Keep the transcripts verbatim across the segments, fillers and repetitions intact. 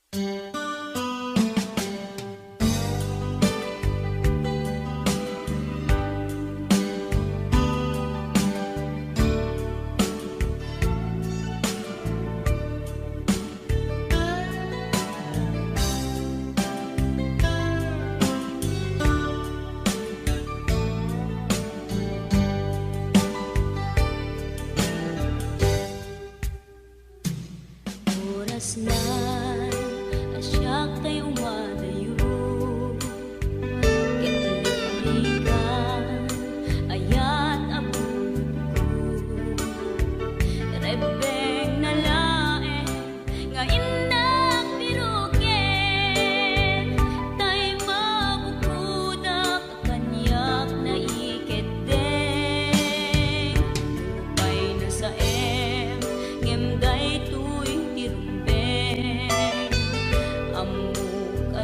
Oras na a siak tay umadayo, ket liklikan ayat a bunotko. Rebbengna laeng nga innak piruken, tay mabukodak kaniak naikeddeng. Nupay nasaem, ngem daytoy ti rumbeng. Ammok a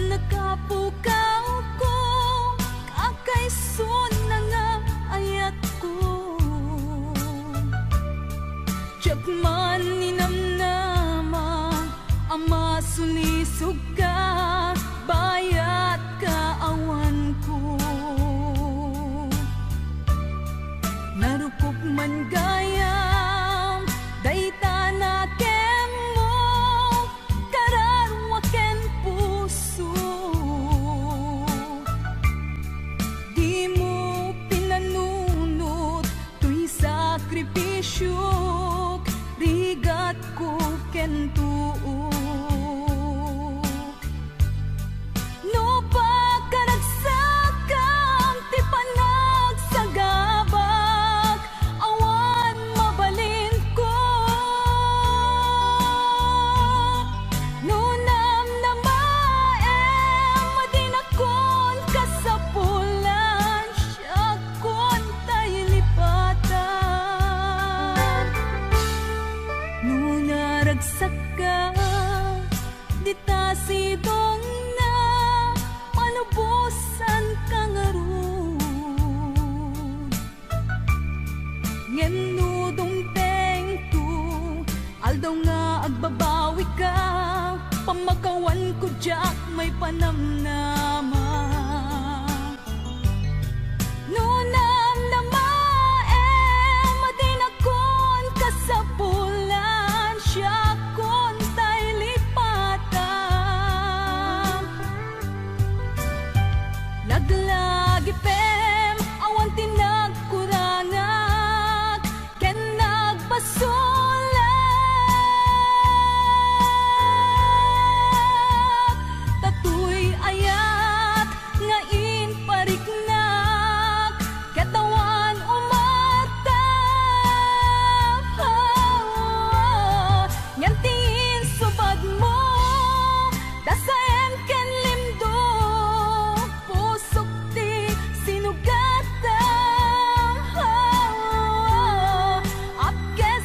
Nakapukawko, kakaisuna nga ayatko. Diak man ninamnama a masulisogka, bayat kaawanko. Narukop man gayam dayta nakemmo, kararua ken puso. Dimo pinanunot toy sakripisiok, rigatko ken tuok. No pakaragsakan ti panagsagabak, awan mabalinko. No namnamaem a dinakon kasapulan, siakon tay lipatan. No naragsakka, dita sidongna, palubosanka ngarud. Ngem no dumtengto, aldaw nga agbabawika, pammakawanko diak maipanamnama. No namnamaem a dinakon kasapulan, siakon tay lipatan. Laglagipem, awan ti nagkurangak ken nagbasolak. Ta toy ayat nga impariknak, ket awan umarta. Ngem ti insubadmo, dasaem ken limdo, pusok ti sinugatam. Apkes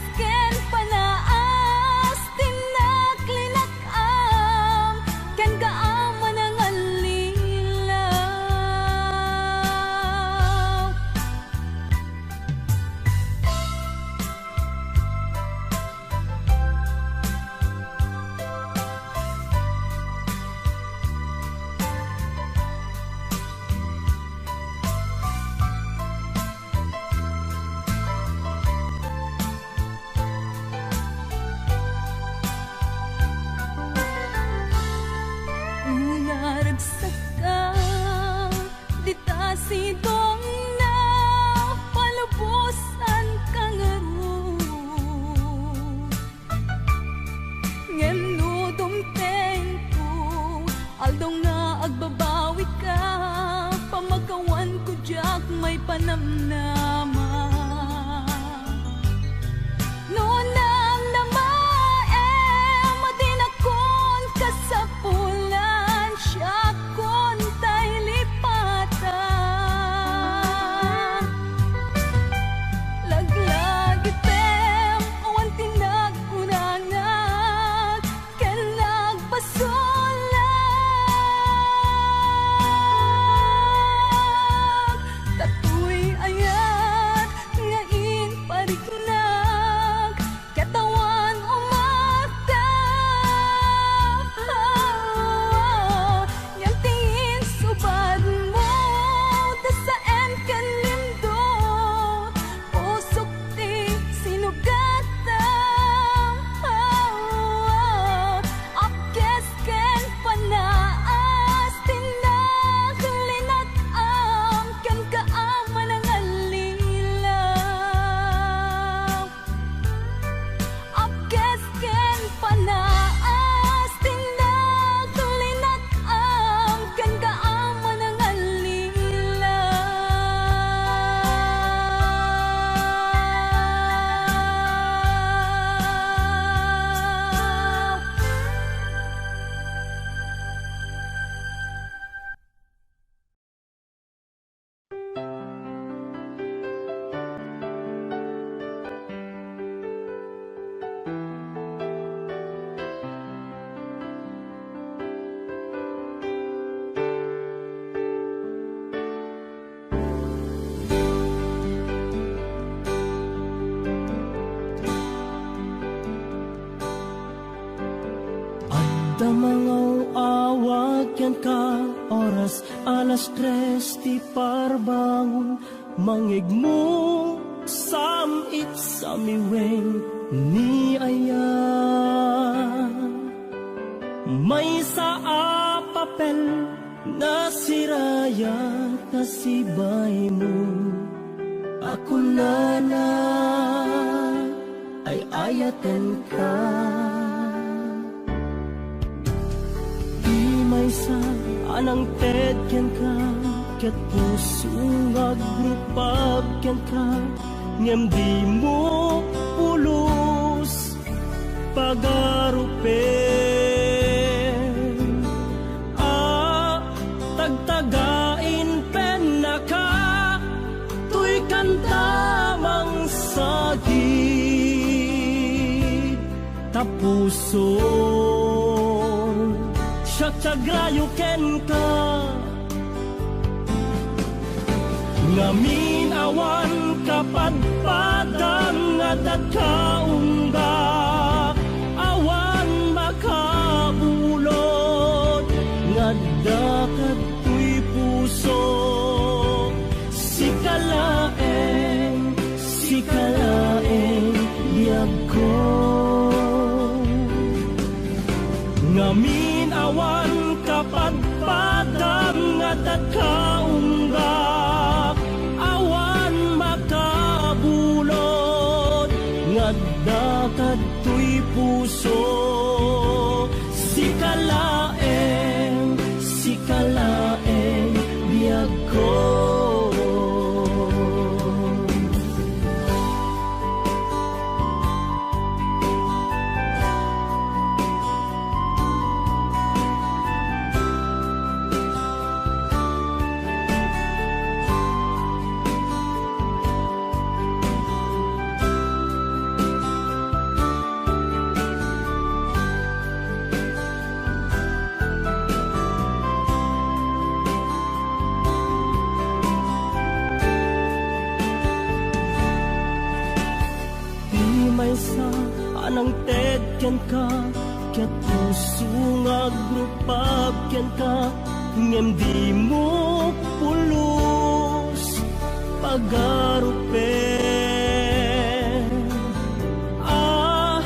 Ka oras alas tres ti parbangon, mangngegmo sam-it samiwen ni aya. Maysa a papel nasiraya ta sibaymo a kunana, ay-ayatenka. Ti maysa a nangted kenka, ket puso nga agrupab kenka, ngem dimo pulos pagarupen. A tagtagain pennaka, toy kanta mangsagid ta puso. Siak ti agrayo kenka, ngamin awan kapadpadam nga adda kaungga, awan makabulod nga adda kadtoy puso. Sika laeng, sika laeng, biagko. Ngamin awan kapadpadam nga adda kaungga, awan makabulod nga adda kadtoy puso. Sika laeng, sika laeng, biagko. Ti maysa a nangted kenka, ket puso nga agrupab kenka, ngem dimo pulos pagarupen. A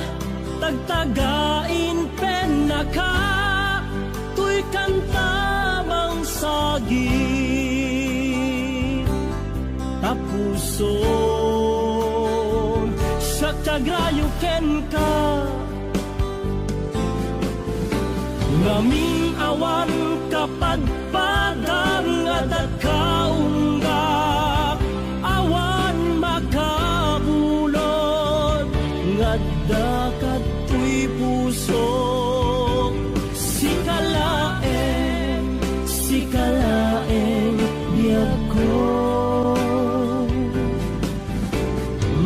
tagtagain pennaka, toy kanta mangsagid ta puso. Siak ti agrayo kenka, ngamin awan kapadpadam nga adda kaungga, awan makabulod nga adda kadtoy puso. Sika laeng, sika laeng, biagko.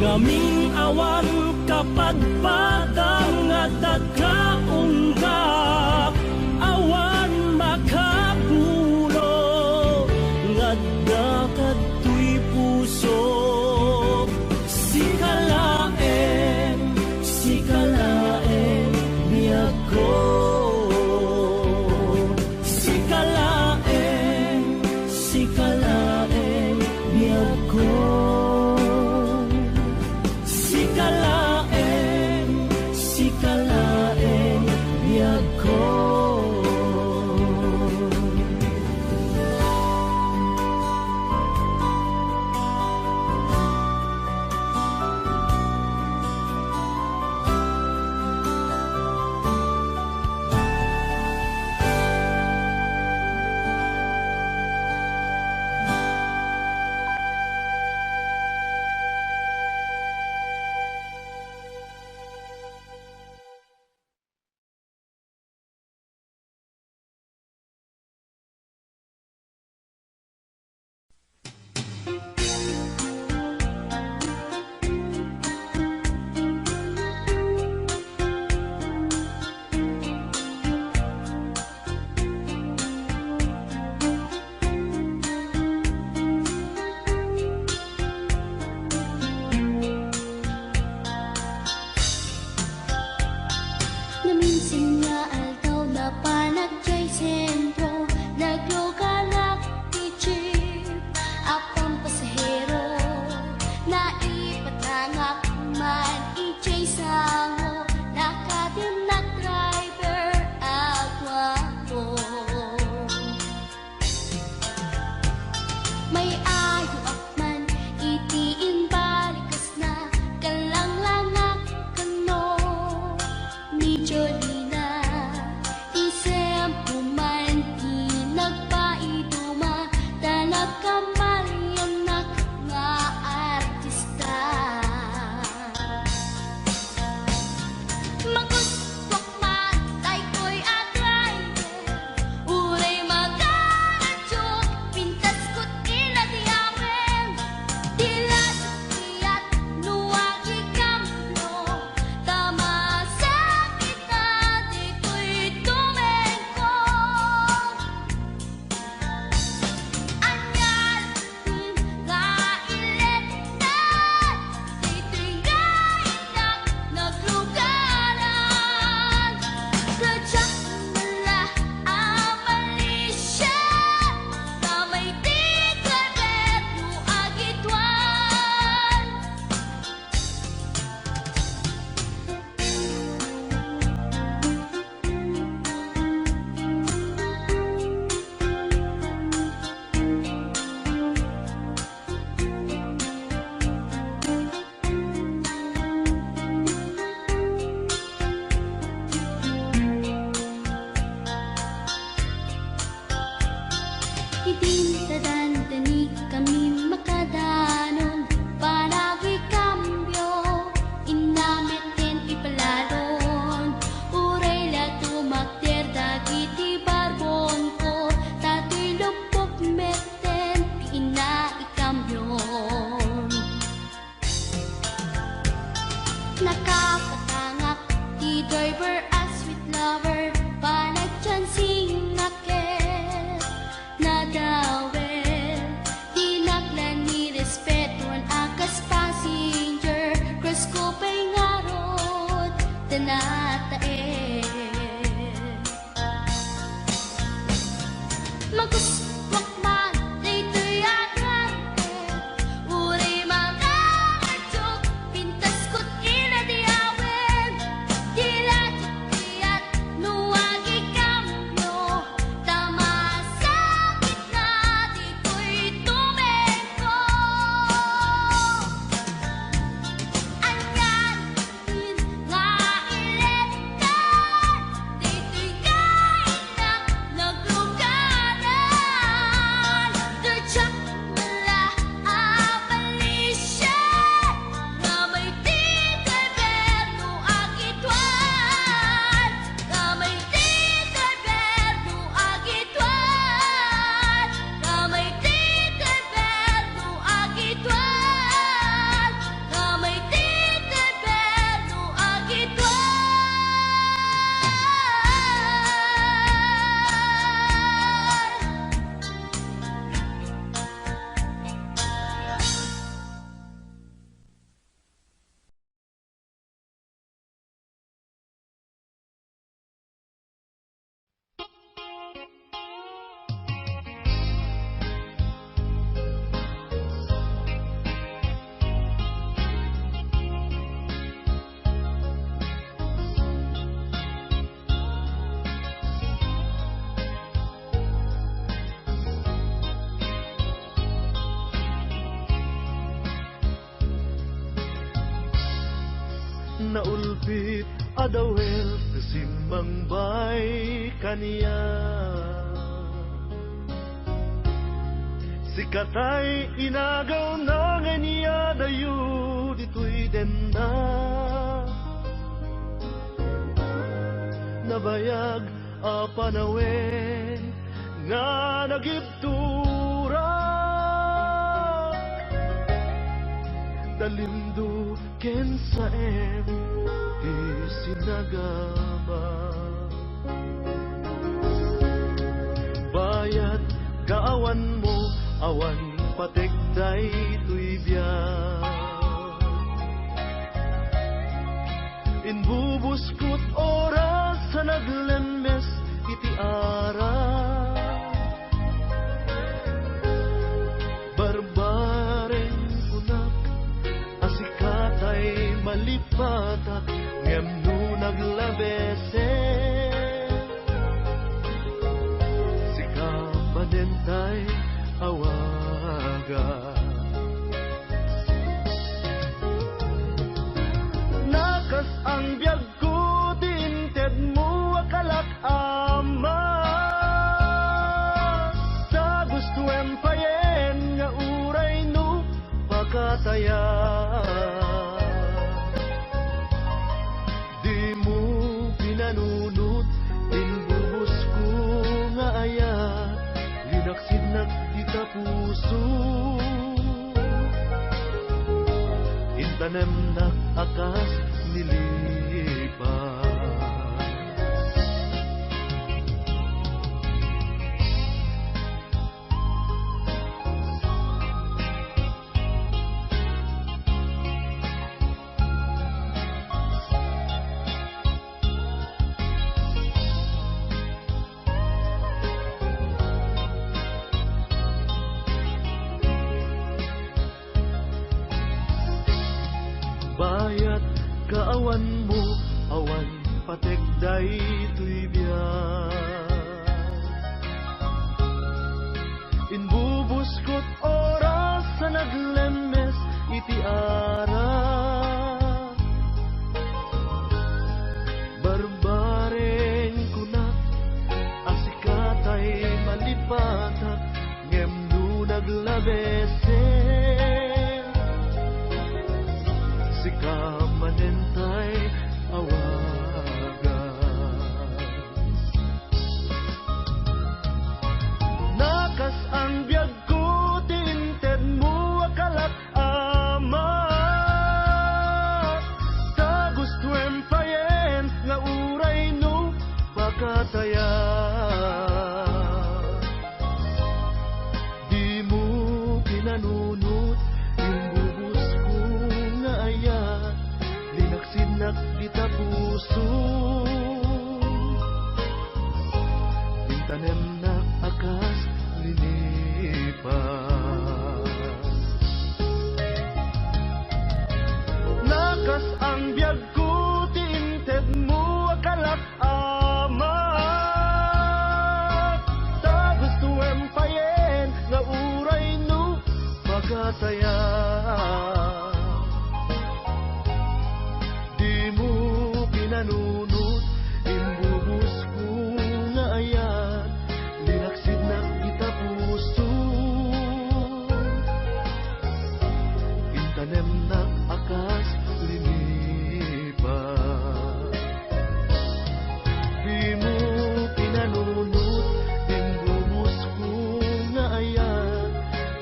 Ngamin awan kapadpadam nga adda kaungga, awan makabulod nga adda kadtoy puso. Sika laeng, sika laeng, biagko. Sika laeng, sika laeng, biagko. Sika laeng, sika laeng, Nakapatangak ti driver a sweet lover, panagchancing a ket nadawel. Dinak la ni respetuan a kas passenger, crush ko pay ngarud ta nataen. Magustuak man daytoy a driver, uray makakadyo, pintasko ti nadawel. Di la ti kayat no agikambio, ta masakit na ditoy tumengko. Anian nga iletan, ditoy kayatna naglugaran. Diak la a balisian, nga may ti driver no agituan. Nga may ti driver no agituan. Nga may ti driver no agituan. Nga may ti driver no agituan. Naulbit a dawel ti simmangbay kaniak. Sikatay inagawna nga inyadayo ditoy denna. Nabayag a panawen nga nagibturak. Talindo ken saem ti sinagaba. Bayat kaawanmo, awan pateg daytoy biag. Imbubuskot oras a naglemmes iti ara. Barbareng kunak a sikatay malipatak, ngem no naglabesen, sika manentay awaga. Nakas-ang biagko ti intedmo a kalak ama. Ta gustoem payen nga uray no pakataya. Dimo pinanunot ti imbubusko nga ayat, linaksidnak dita puso. Intanemnak a kas ni lipas. Bayat kaawanmo, awan pateg daytoy biag. Imbubuskot oras a naglemmes iti ara. Barbareng kunak a sikatay malipatak, ngem no naglabesen, sika manentay awagas. Nakas-ang biagko ti intedmo a kalak ama. Ta Ang biagko ti intedmo a kalak-amak. Ta gustoem payen nga uray no makataya. Dimo pinanunot, imbubusko nga ayat, linaksidnak ita puso. Intanemnak a kas linipa. Dimo pinanunot, imbubusko nga ayat,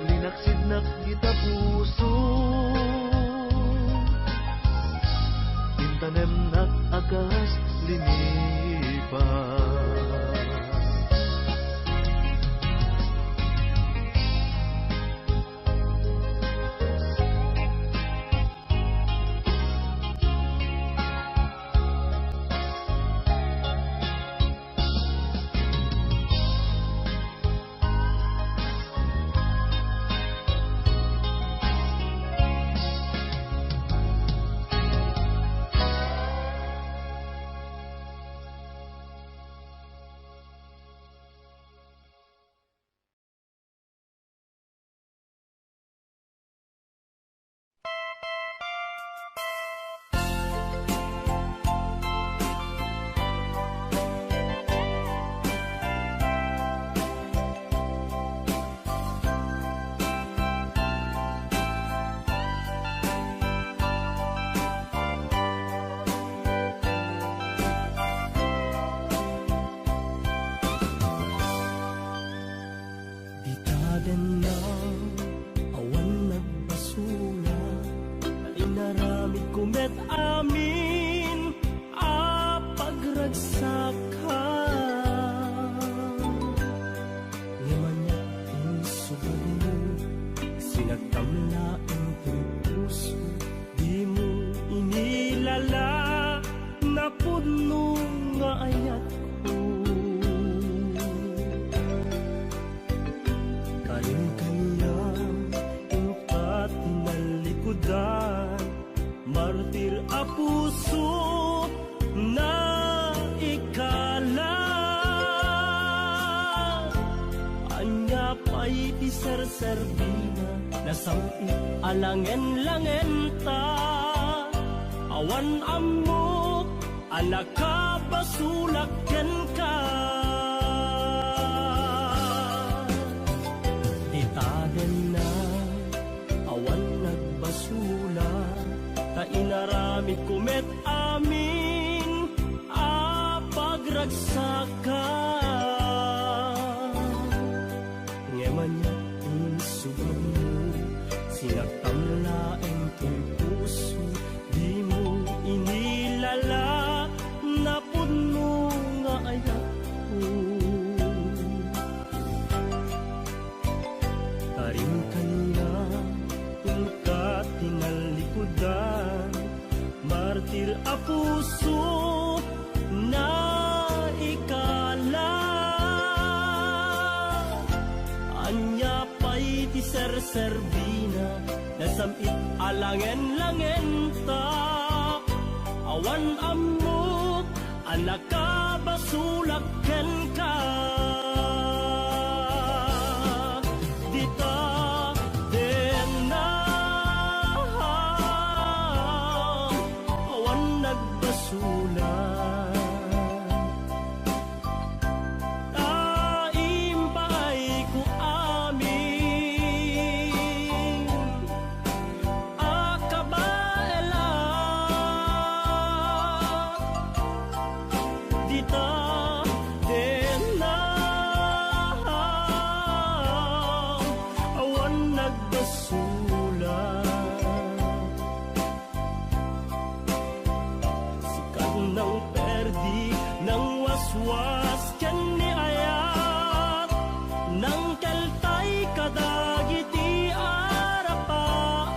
linaksidnak ita puso. Intanemnak a kas linipa. Dita denna, awan nagbasula, ta inaramidko met amin a pagragsakka. Ngem ania insubagmo, sinagtam laeng ti puso, dimo inilala, napudno nga ayatko. Karin kaniak, inka ti nallikudan, martir a puso, naikala. Ania pay ti serserbina, nasam-it a langen-langenta, awan ammok a nakabasolak kenka. Dita denna, awan nagbasula, ta inaramidko met amin a pagragsakka. Ngem ania insubagmo, sinagtam laeng ti puso, dimo inilala, napudno nga ayatko. Karin kaniak, inka ti nallikudan, martir a puso, naikala. Ania pay ti serserbina, nasam-it a langen-langenta, awan ammok a nakabasolak kenka. Dita denna, awan nagbasula, ta impaayko amin a kabaelak. Dita denna, awan nagbasula. Sika ti nangperdi, nangwaswas ken ni ayat, nangkeltay kadagiti arapaak.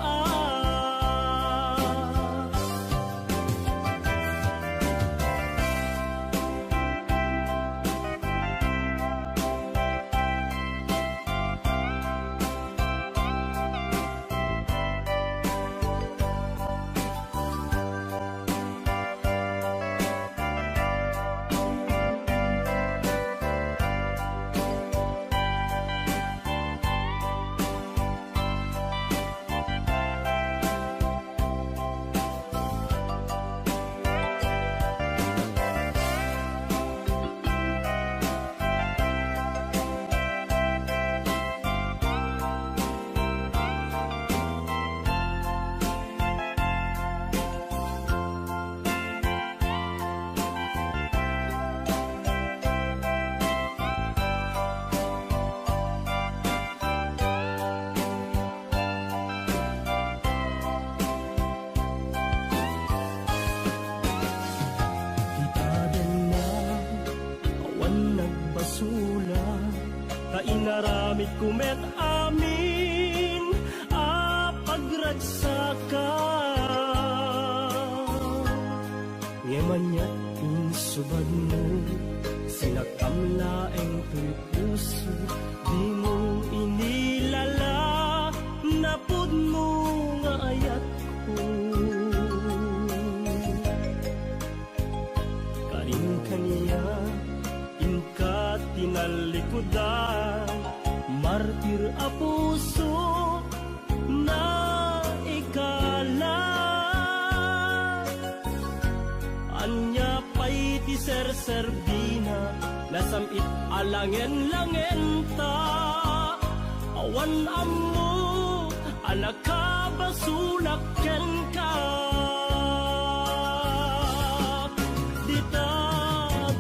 Mitko met amin a pagragsaka. Ngem aniat insubadmo, sinakam laeng toy puso, dimo inilala napudno nga ayatko. Karin kaniak inka tinallikudan, martir a puso, naikala. Ania pay ti serserbina, nasam-it a langen-langenta, awan ammo a nakabasolak kenka. Dita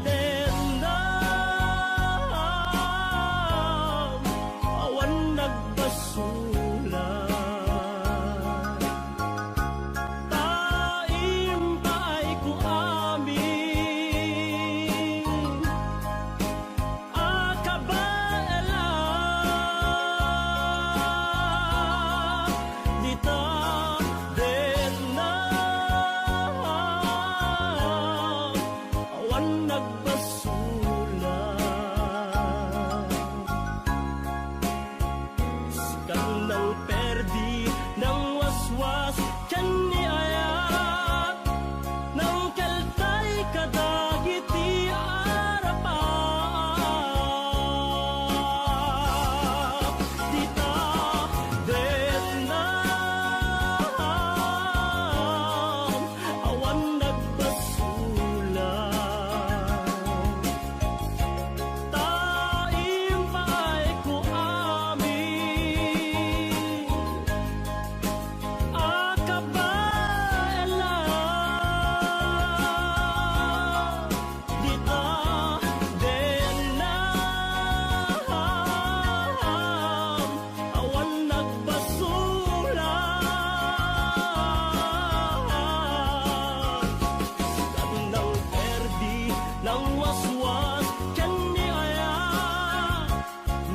denna, awan nagbasolak. Ta impaayko amin a kabaelan dita denna, awan nagbasolak. Sika nang perdi, nang waswas, ken ni ayat, nang keltay kadagiti Arab. Dita denna, awan nagbasolak. Ta impaayko amin a kabaelan dita denna, awan nagbasolak. Sika nang perdi, nang waswas, ken ni ayat,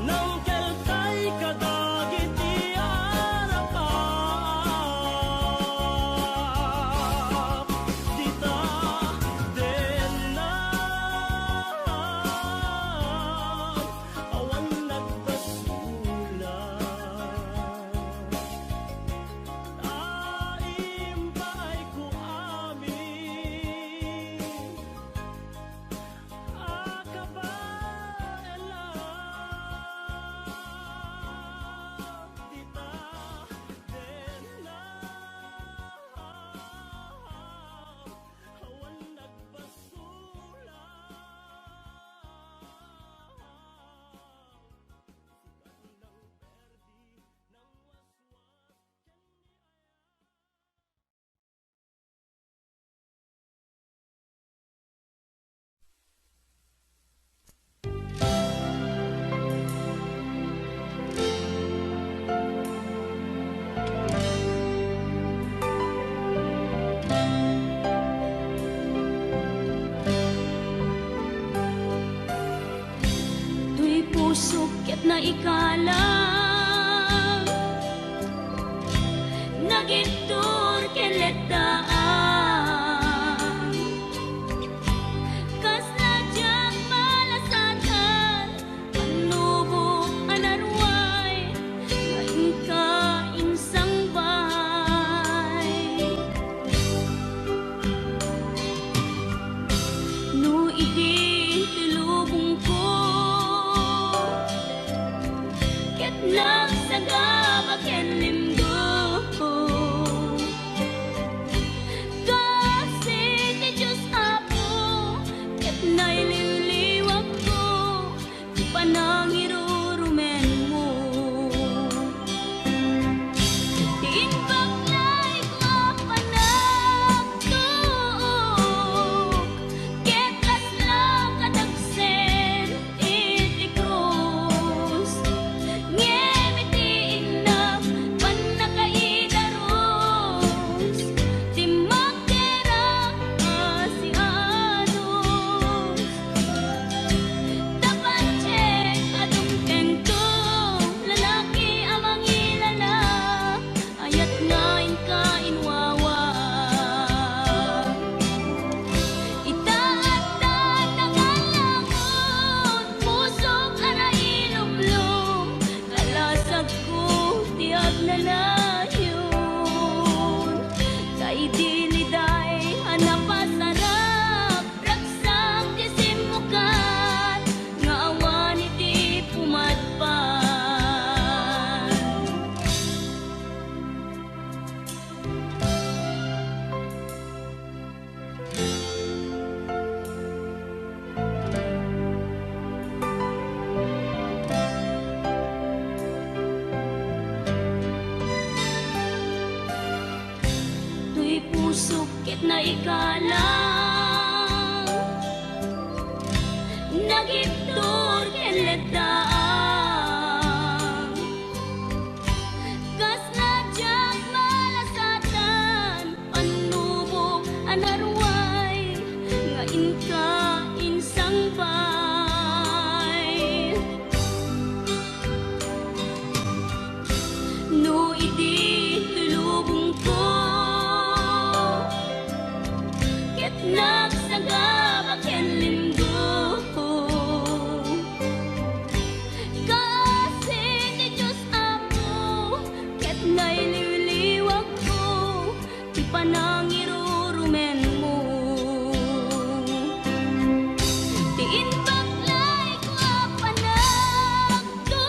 nang keltay kadagiti Arab. Dita denna, awan nagbasolak. Impaayko amin a kabaelan dita denna, awan nagbasolak. Toy pusok ket naikalang, nagibtur ken letdaan. Kasla diak malasatan, pannubo a naruay, nga inka insangbay. No idi ti lubongko ket Ikalang nagibtur ken letdaan. Kasla diak malasatan, pannubok a naruay nga inka insangbay. No idi toy lubongko ket nagsagaba ken limgo, kaasi ti Dios Apo ket nailiwliwagko ti panangirurumenmo. Ti imbaklayko a panagtuo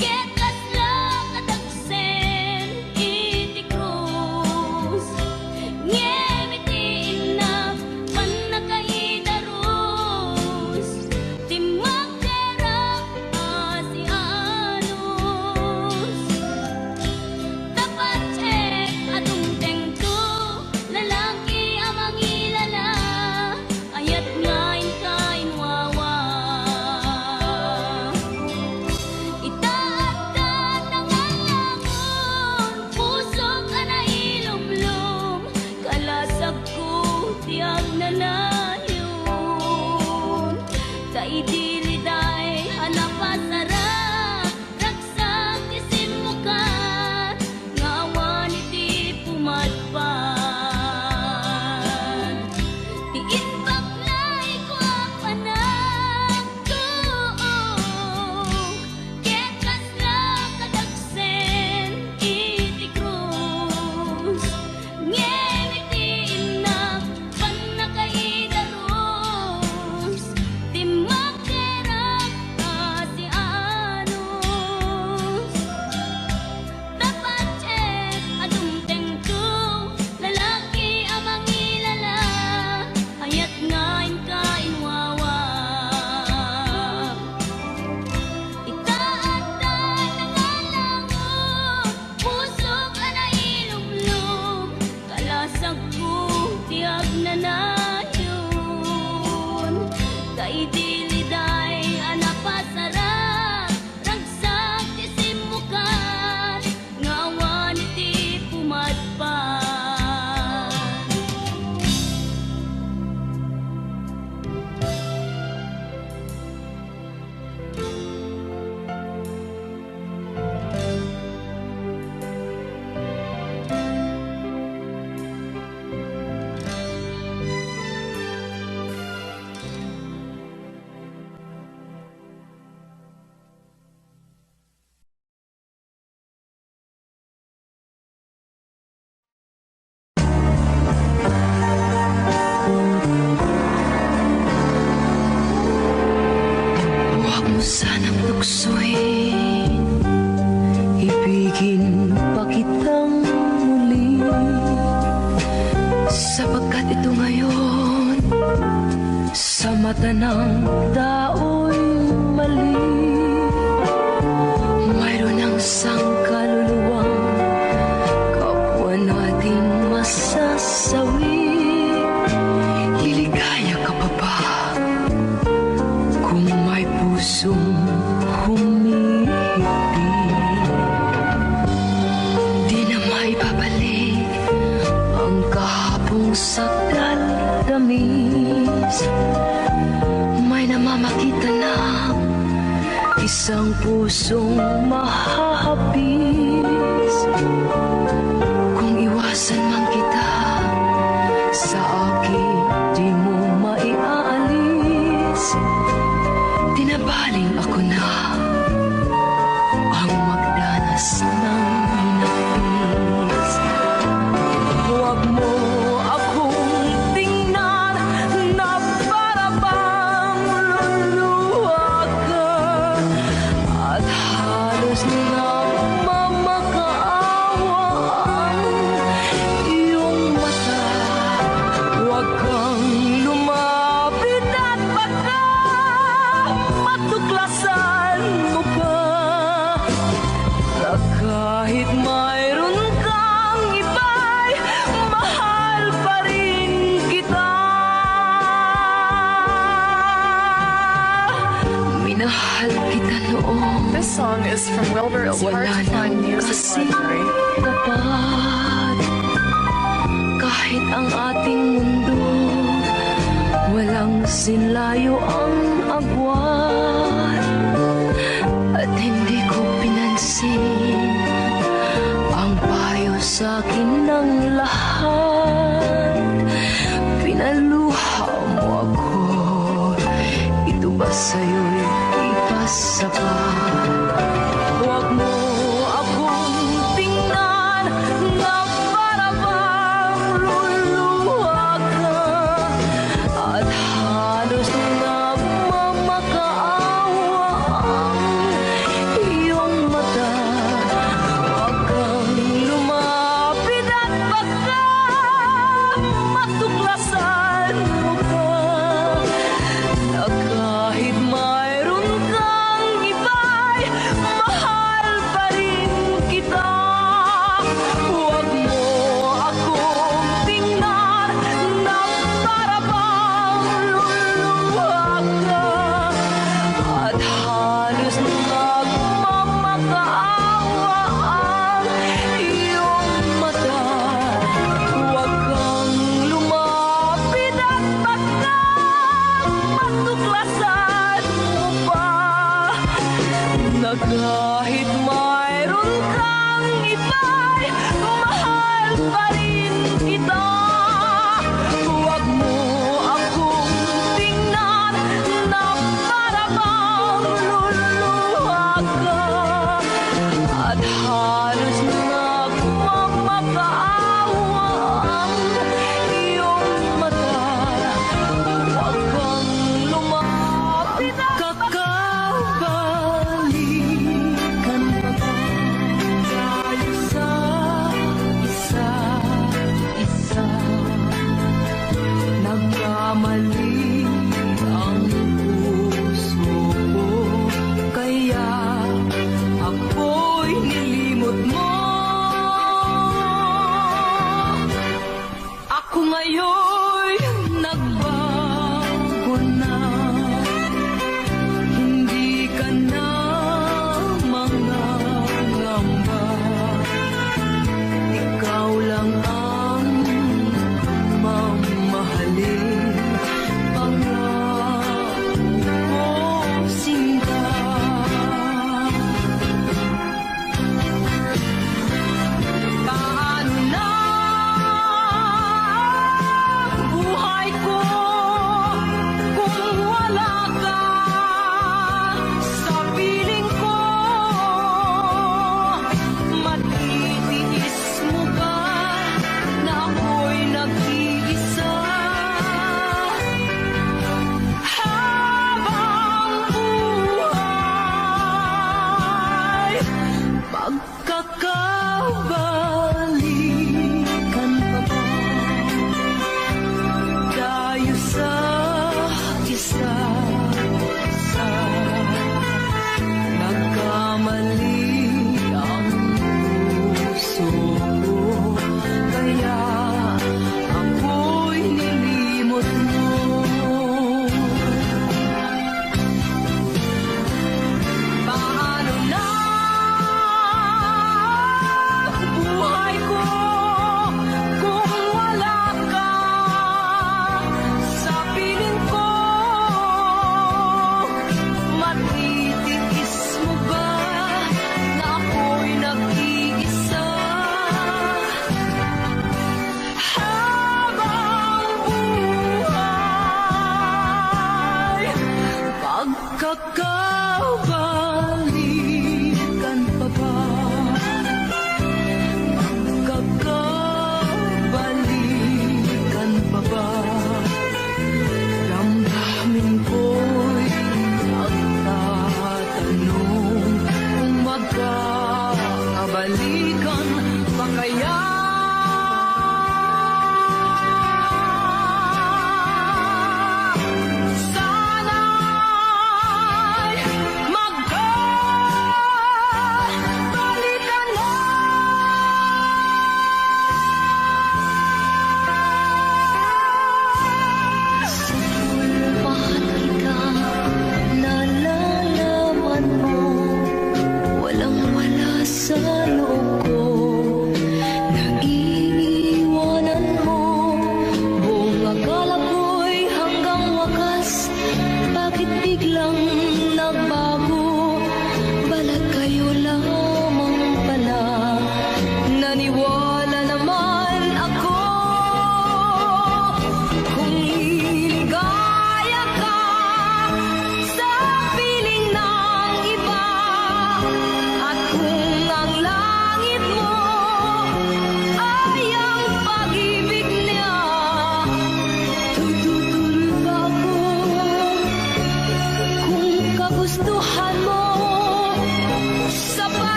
ket kasla kadagsen iti krus. Ngem iti innak pannakaidarus, timmakderak a sianus. Ta patien a dumtengto, lalaki a mangilala, ayat nga inka inwawa. Ita adda nangalangon, pusok a nailumlom, kalasagko ti agnanayon. Ta idi liday a napasarak, ragsak ti simmukat nga awan iti pumadpad. Ti imbaklayko a panagtuo ket kasla kadagsen iti krus. Ngem iti innak pannakaidarus, timmakderak a sianus. Ta patien a dumtengto, lalaki a mangilala, ayat nga inka inwawa. Ita adda nangalangon, pusok a nailumlom, kalasagko ti agnanayon. Ta idi liday a napasarak, ragsak ti simmukat nga awan iti pumadpad. Huwag mo sanang tuksoin, ibigin pa kitang muli, sapagkat ito ngayon sa mata ng tao'y mali. Mayroon ang sangkaluluwang kapwa nating masasawi. Liligaya ka pa ba kung may pusong humihikbi? Di na maibabalik ang kahapong sagdat tamis. May namamakita na isang pusong mahahapis. Kung iwasan man kita, sa akin di mo maiaalis. Di na baling ako na ang magdanas ng hinapis. Huwag mo akong tingnan na para bang luluha ka, at halos nagmamakaaway Song is from Wilbur. It's hard to find music library. Tapat. Kahit ang ating mundo, walang sinlayo ang agwat. At hindi ko pinansin ang payo sa akin ng lahat. Pinaluha mo ako, ito ba sa'yo'y ipasapat? Huwag mo akong tingnan na para bang luluha ka. At halos nagmamakaawa ang iyong mata. Huwag kang lumapit at baka matuklasan mo ka na kahit mayroon kang iba'y mahal pa rin kita. Huwag mo akong tingnan na para bang luluha ka. At halos nagmamakaawa ang iyong mata. Huwag kang lumapit at baka matuklasan mo pa na kahit mayroon kang iba'y mahal pa rin kita. Huwag mo akong tingnan na para bang luluha ka. At halos nagmamakaawa ang iyong mata. Huwag kang lumapit. Kakabalikan pa ba tayo sa isa't isa? Nagkamali ang puso ko, kaya ako'y nilimot mo. Ako ngayon nagbago na, hindi ka na mangangamba. Ikaw lang ang mamahalin, pangako ko, sinta. Paano na?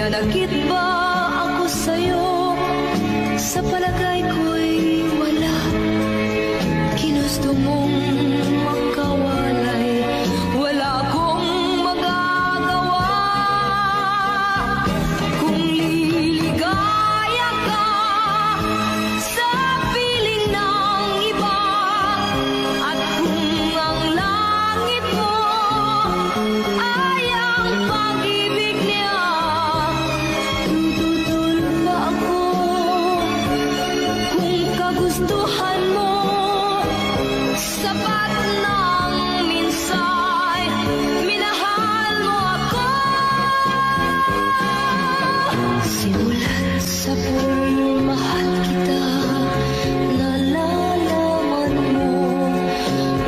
Nanakit ba ako sa'yo? Sa palagay ko'y wala. Ginusto mong makawalay, wala akong magagawa. Kung liligaya ka sa piling ng iba, at kung ang langit mo ay ang pag-ibig niya, tututol ba ako? Kung kagustuhan mo, sapat nang minsay minahal mo ako. Simulat sa pulmahal kita, nalalaman mo,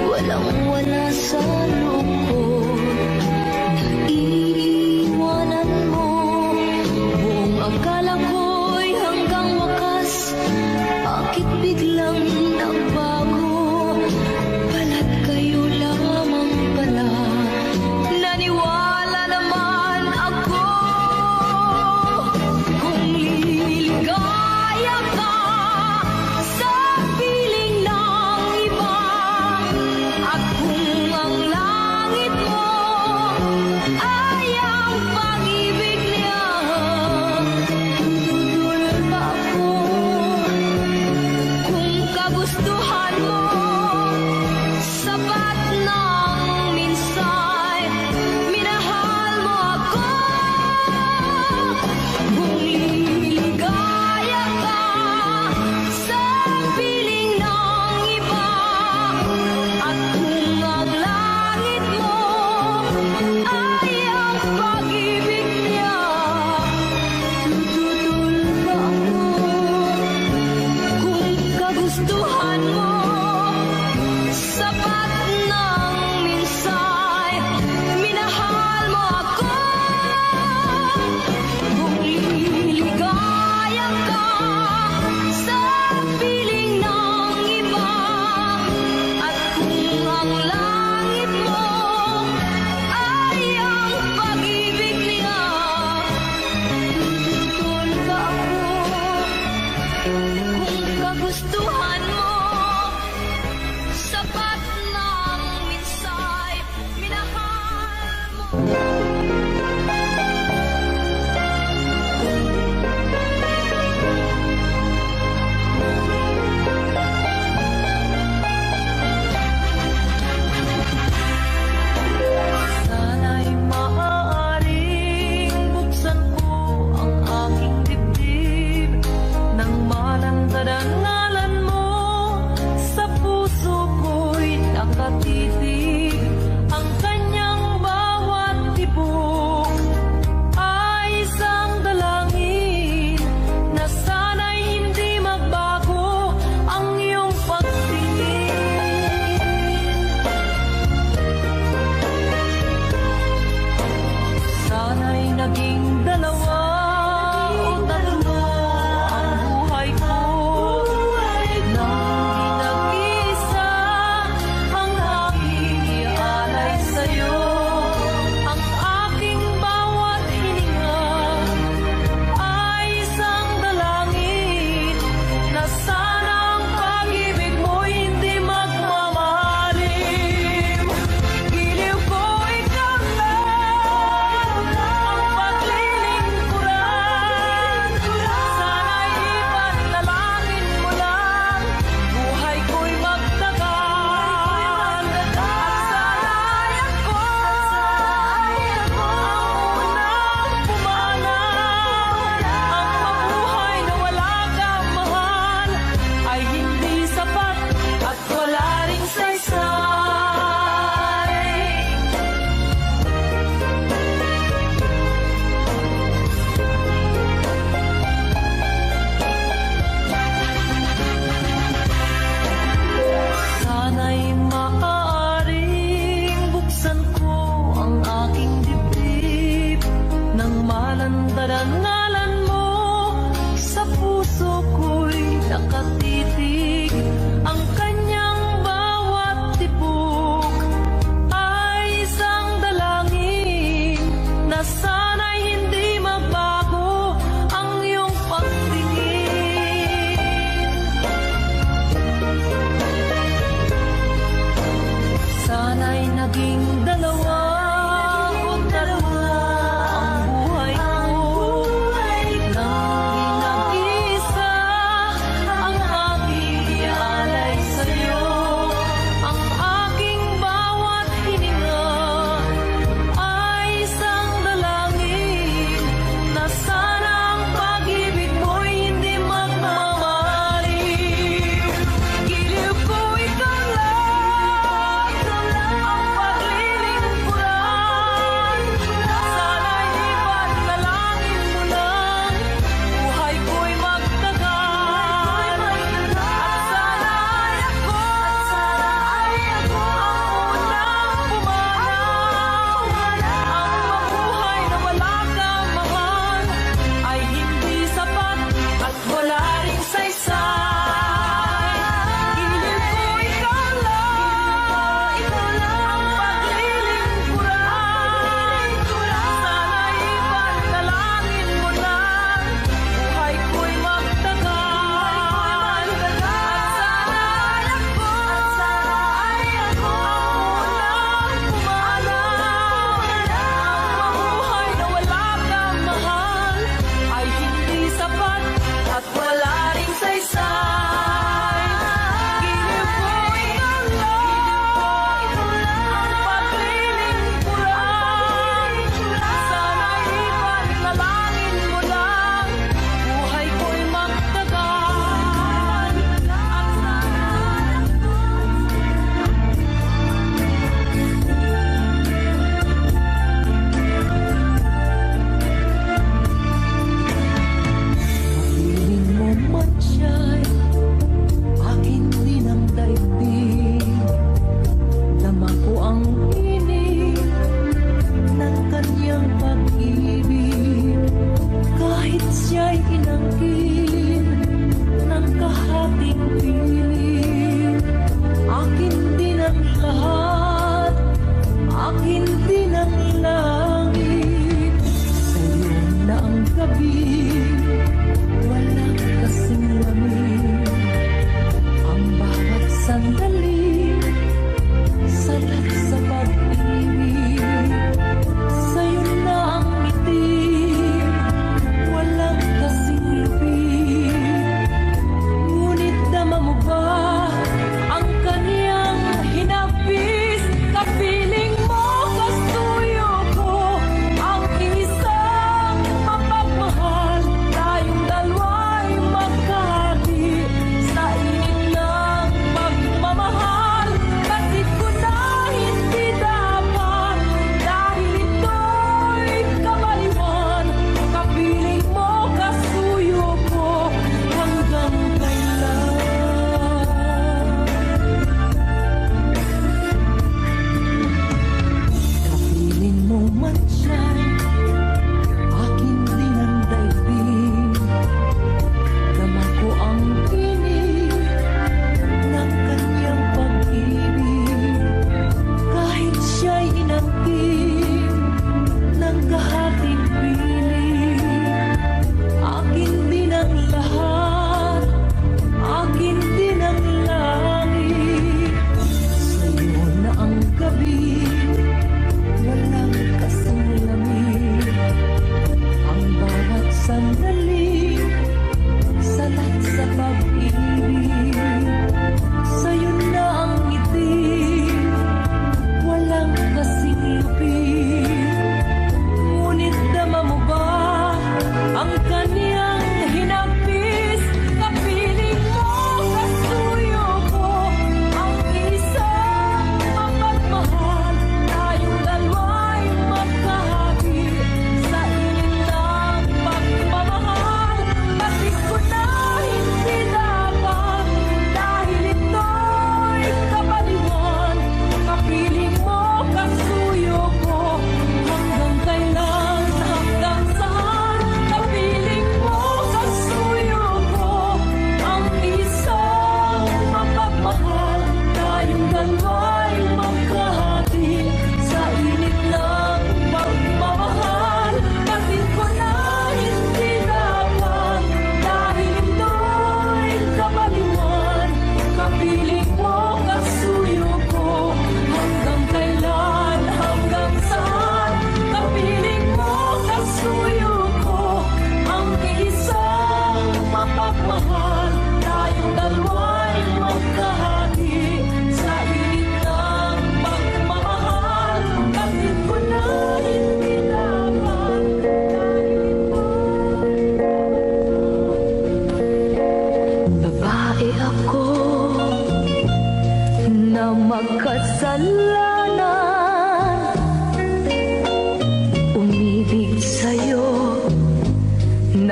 walang wala sa loob ko. Naiiwanan mo, buong akala ko'y hanggang wakas. Bakit biglang nagbago? Balat kayo lamang pala. Naniwala naman ako. Kung liligaya ka sa piling ng iba, at kung ang langit mo ay ang pag-ibig niya, tututol ba ako? Kung kagustuhan mo, sapat nang minsay minahal mo ako. Kung liligaya ka sa piling ng iba, at kung ang langit mo ay ang pag-ibig niya, tututol ba ako? Kung kagustuhan mo, sapat nang minsay minahal mo ako. Kung liligaya ka sa piling ng iba, at kung ang langit mo ay ang pag-ibig niya, tututol ba ako? Kung kagustuhan mo, sapat nang minsay minahal mo. Sana'y maaaring buksan ko ang aking dibdib nang malantad ang ngalan mo. Sa puso ko'y nakatitig ang kanyang bawat tibok. Ay isang dalangin na sana'y hindi magbago ang iyong pagtingin. Sana'y naging dalawa o tatlo ang buhay ko. Nang di nag-iisa ang aking ialay sa'yo. Ang aking bawat hininga ay isang dalangin na sana ang pag-ibig mo hindi magmamalim. Giliw ko ikaw na ang paglilingkuran. Sana'y ipanalangin mo lang, buhay ko'y magtagal. At sana'y ako ang unang pumanaw. Ang mabuhay na wala kang mahal ay hindi sapat at wala ring saysay. Sana'y maaaring buksan ko ang aking dibdib nang malantad ang ngalan mo. Sa puso ko'y nakatitig ang kanyang bawat tibok. Ay isang dalangin na sana'y hindi magbago.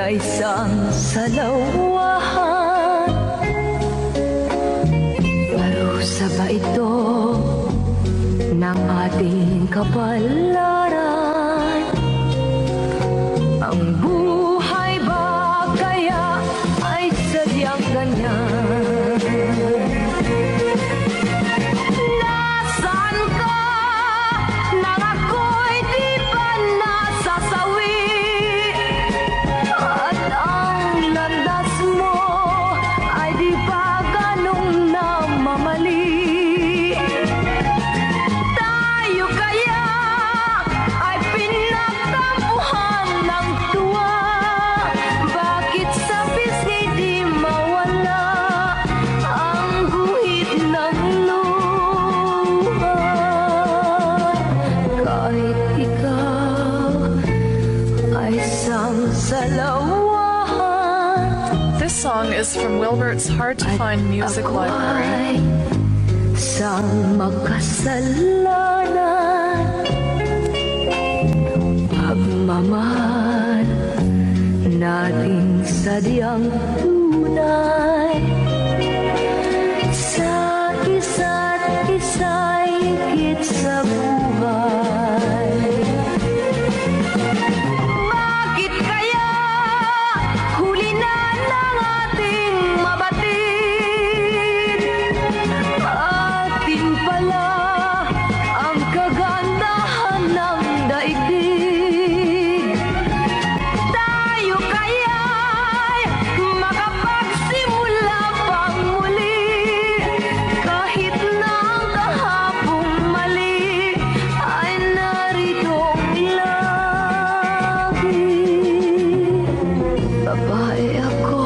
Ay sang salawahan, parusa ba ito ng ating kapalaran? Ang buhay ba kaya ay sadyang ganyan? Nasaan ka nang ako'y di pa nasasawi? At ang landas mo ay di pa ganong namamali. Tayo kaya ay pinagtampuhan ng tuwa? Bakit sa pisngi di mawala ang guhit ng luha? Kahit ikaw ay sang salawahan. This song is from Wilbert's Hard to Find Music Library. Sang makasalanan, pagmamahal nating sadyang tunay. Sa isa't isa'y higit sa buhay. Bakit kaya huli na ng ating mabatid? Atin pala ang kagandahan ng daigdig. Tayo kaya'y makapagsimula pang muli, kahit na ang kahapong mali ay naritong lagi. Babae ako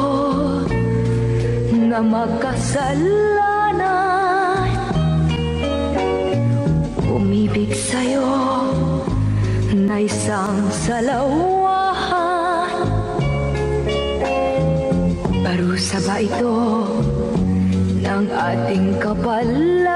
na makasalanan, umibig sa'yo na isang salawahan. Parusa ba ito ng ating kapalaran?